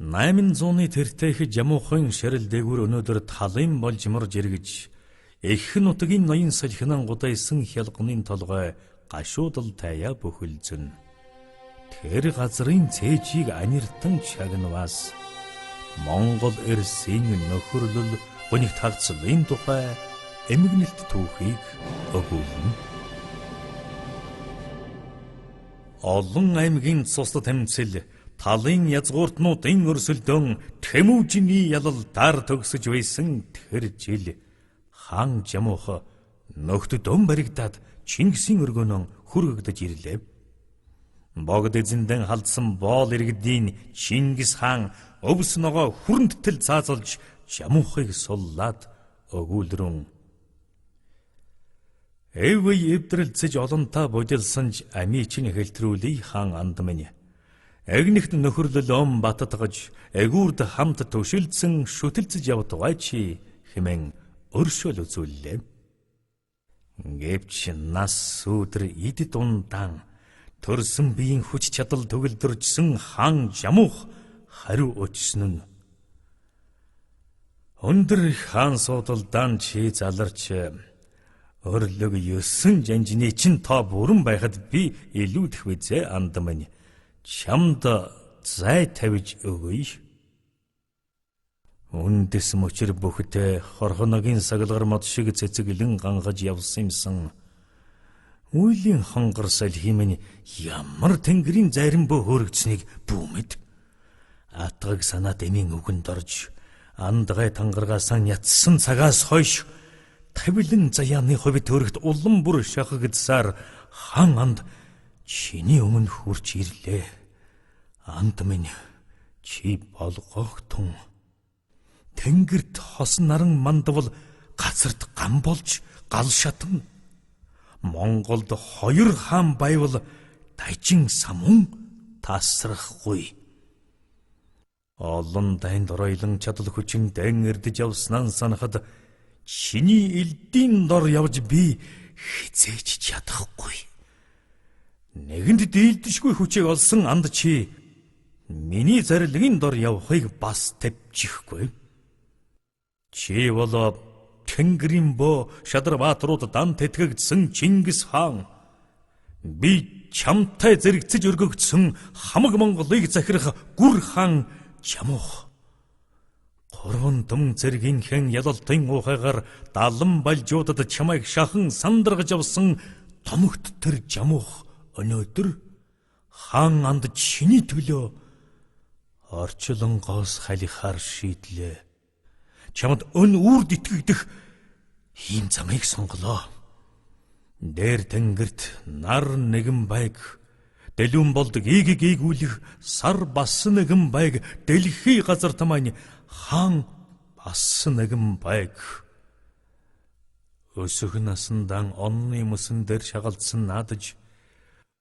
800-ны тэртех Жамуухын шарил дээгүүр өнөөдөр талын болж морж эргэж эх нутгийн ноён салхинан гудайсан хялганы толгой гашуудал таяа бөхөлзөн. Тэр газрын цээжийг аниртан чагнаваас Монгол эрсийн нөхөрлөл гуниг тагцлын тухай эмгэнэлт түүхийг өгүүлнэ. Олон аймгийн цуслат тэмцэл талын язгууртнуудын өрсөлдөөн Тэмүүжиний ялалдаар төгсөж байсан тэр жил хаан Жамуух нөхдөд баригдаад Чингисийн өргөнөн хүргэгдэж ирлээ. Богд эзэндэн халдсан боол иргэдийн Чингис хаан өвс ногоо хүрэнттэл цаазалж Жамуухыг суллаад өгүүлрэн. Эвэй эвдрэлцэж олонтаа будилсан ч амий чинь хэлтрүүлий хаан анд минь. Эгнэгт нөхөрлөл ом баттгаж эгүүрд хамт төшөлдсөн шүтэлцэж явдгаа чи хэмээн өршөөл үзүүллээ. Гэвч нас сүүдэр эд дундаан төрсөн биеийн хүч чадал төгөлдөржсөн хаан Жамуух хариу өчсөн нь. Өндөр хаан суудалдаан чи заларч өрлөг 9 жанжины чин тоо бүрэн байхад би илүүдэх визээ анд минь. Чамд зай тавьж өгье. Үндэс мөчр бүхтэй хорхоногийн сагалгар мод шиг цэцэглэн ганхаж явсан юмсан. Үйлийн хонгор салхи минь ямар тэнгэрийн зарим бөө хөөрөгдсөнийг бүүмэд. Атгаг санаад эмийн үгэнд орж андгай тангаргаасан ятсан цагаас хойш тавилан заяаны хувь төрөгт улам бүр шахагдсаар хан анд чиний өмнө хурч ирлээ. Анд минь чи болгоохтун. Тэнгэрт хос наран мандвал газарт гам болж гал шатан. Монголд хоёр хаан байвал дажин самун тасрахгүй. Олон дайнд оройлон чадал хүчин дэн эрдэж явснаа санахад чиний элдийн дор явж би хизээч чадахгүй. Нэгэнд дийлдэшгүй хүчийг олсон анд чи миний зарилгын дор явахыг бас тэвчихгүй. Чи бол Тэнгэрийн бөө шадар баатрууд дан тэтгэгдсэн Чингис хаан. Би чамтай зэрэгцэж өргөгдсөн хамаг Монголыг захирах гүр хаан Жамуух. Гурван дүн зэргийн хэн ялалтын ухаагаар далан балжуудад чамайг шахан сандаргаж авсан томогт тэр Жамуух өнөөдөр хаан анд чиний төлөө орчлонгоос халихаар шийдлээ. Чамд өн үрд итгэгдэх ийм замыг сонголоо. Дээр тэнгэрт нар нэгэн байг, дэлүүн болд ийг гийгүүлэх сар бас нэгэн байг, дэлхий газарт маань хаан бас нэгэн байг. Өсөх насандан онны мөсөн дээр шагалдсан наадаж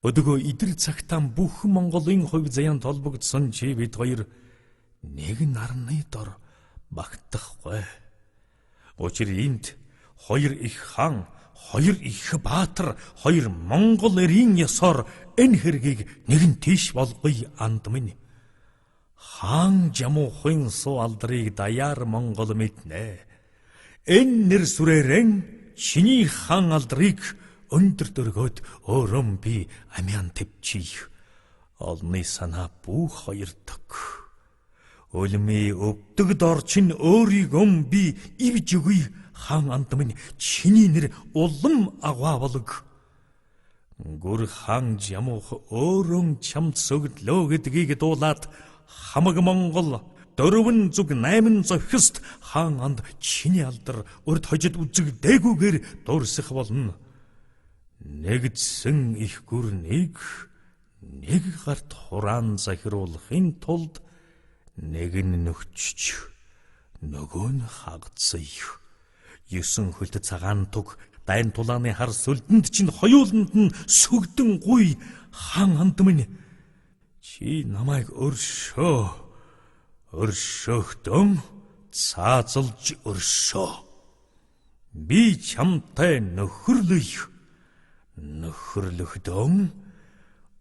өдгөө идэр цагтаа бүх Монголын хувь заяан толбогдсон чи бид хоёр нэг нарны дор багтахгүй. Учир энд хоёр их хаан, хоёр их баатар, хоёр монгол эрийн ёсоор энэ хэргийг нэгэн тийш болгоё анд минь. Хаан Жамуухын суу алдрыг даяар Монгол мэднэ. Энэ нэр сүрээрэн чиний хаан алдрыг өндөр дөргөөд өөрөө би амиан тэвчих. Олны санаа бүх хоёрдог. Өлмий өвдөг дор чинь өөрийгөө би ивж өгье хаан анд минь чиний нэр улам агваа болог. Гүр хаан Жамуух өөрөө чамд сөгдлөө гэдгийг дуулаад хамаг Монгол 4 зүг 8 зохист хаан анд чиний алдар урд хожид үзэгдээгүйгээр дуурсах болно. Нэгдсэн их гүрнийг нэг гарт хураан захируулахын тулд нэг нь нөхчч нөгөө нь хагцъя. 9 хөлт цагаан туг дайн тулааны хар сүлдэнд чинь хоёуланд нь сөгдөн гуй хаан анд минь чи намайг өршөө. Өршөөхтөн цаазалж өршөө. Би чамтай нөхөрлөе. Нөхөрлөхдөн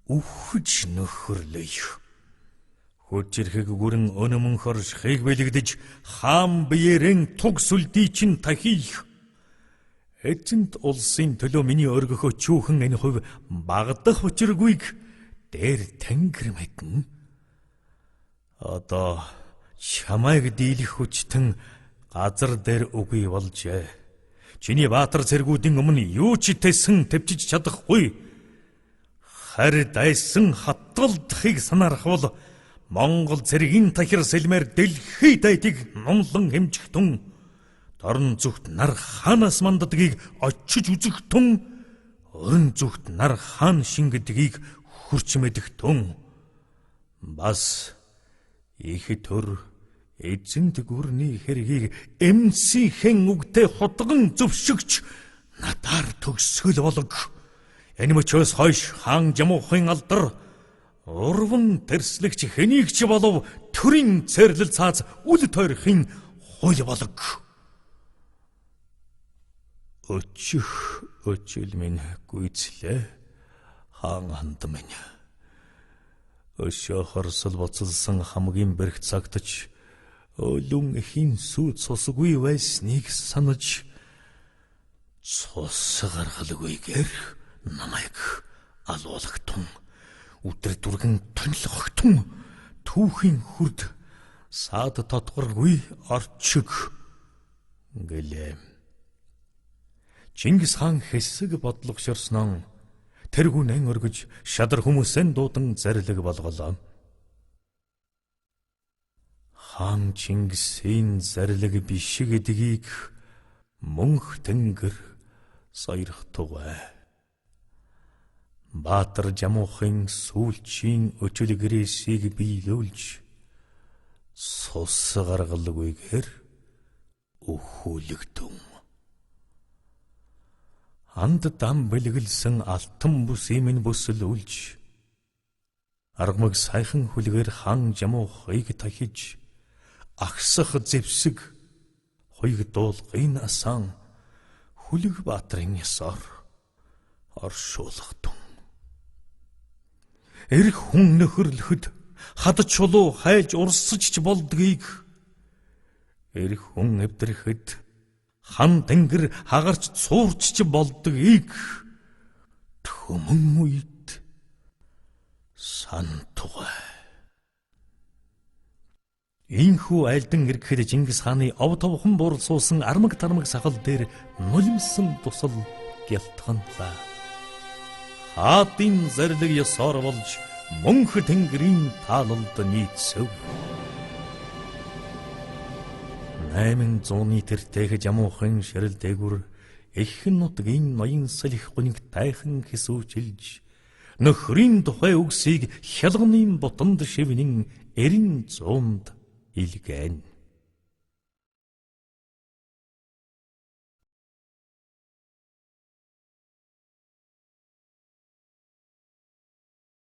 үхэж нөхөрлөе. Хүчирхэг гүрэн өнөмөнхөр шхийг бэлэгдэж хаан биеэрэн туг сүлдий чин тахих. Эзэнт улсын төлөө миний өргөхөө чүүхэн энэ хувь багдах учиргүйг дээр тэнгэр мэднэ. Одоо чамайг дийлэх хүчтэн газар дээр үгүй болжээ. Чиний баатар цэргүүдийн өмнө юу ч тэсэн төвчж чадахгүй. Харь дайсан хатгалдахыг санаархвал Монгол цэргийн тахир сэлмээр дэлхий дайтыг нумлан хэмжих тун дорн зүгт нар хаанаас манддгийг очиж үзэх тун өрн зүгт нар хаан шингэдгийг хурч мэдэх тун бас их төр эзэнт гүрний хэргийг эмсийнхэн үгтэй хутган зөвшөгч надаар төгсгөл болог. Энэ мөчөөс хойш хаан Жамуухын алдар урван тэрслэгч хэнийг ч болов төрийн цэрлэл цааз үл тойрохын хууль болог. Өчих өчил минь гүйцлээ хаан ханд минь. Өшөө хорсол буцалсан хамгийн бэрх цагтч өлөн эхийн сүү цусгүй байсныг санаж цус гаргалгүйгээр намайг алуулагтун өдөр дүргэн тонилгогтун түүхийн хүрд саад тодгоргүй орчиг гэлээ. Чингис хаан хэсэг бодлогошорснон тэргүүнэн өргөж шадар хүмүүсэн дуудан зарлиг болголоо. Хаан Чингисийн зарлиг биш гэдгийг мөнх тэнгэр сойрох тугай. Баатар Жамуухын сүүлчийн өчөл гэрээсийг биелүүлж цус гаргалгүйгээр өхүүлэгдэн. Анд дам бэлгэлсэн алтан бүсийн минь бүсэлүүлж аргамаг сайхан хүлгээр хаан Жамуухыг тахиж агсах зэвсэг хуйг дуулгын асан хүлэг баатрын ёсоор оршуулгатун. Эрх хүн нөхөрлөхөд хад чулуу хайж урсаж ч болдгийг эрх хүн эвдрэхэд хан тэнгэр хагарч цуурч ч болдгийг төмөн үед сантугай. Ийхүү айлдан ирэхэд Чингис хааны ов товхон буурал суусан армаг тармаг сахал дээр нулимсан дусал гялтганлаа. Хаадын зарлиг ёсоор болж мөнх тэнгэрийн таалалд нийцэв. 800-ны тэртээх Жамуухын ширэл дээгүр эхэн нутгийн ноён салхи гуниг тайхан хэсүүчилж нөхрийн тухай үгсийг хялганы ботонд шивнэн 900-нд илгээн.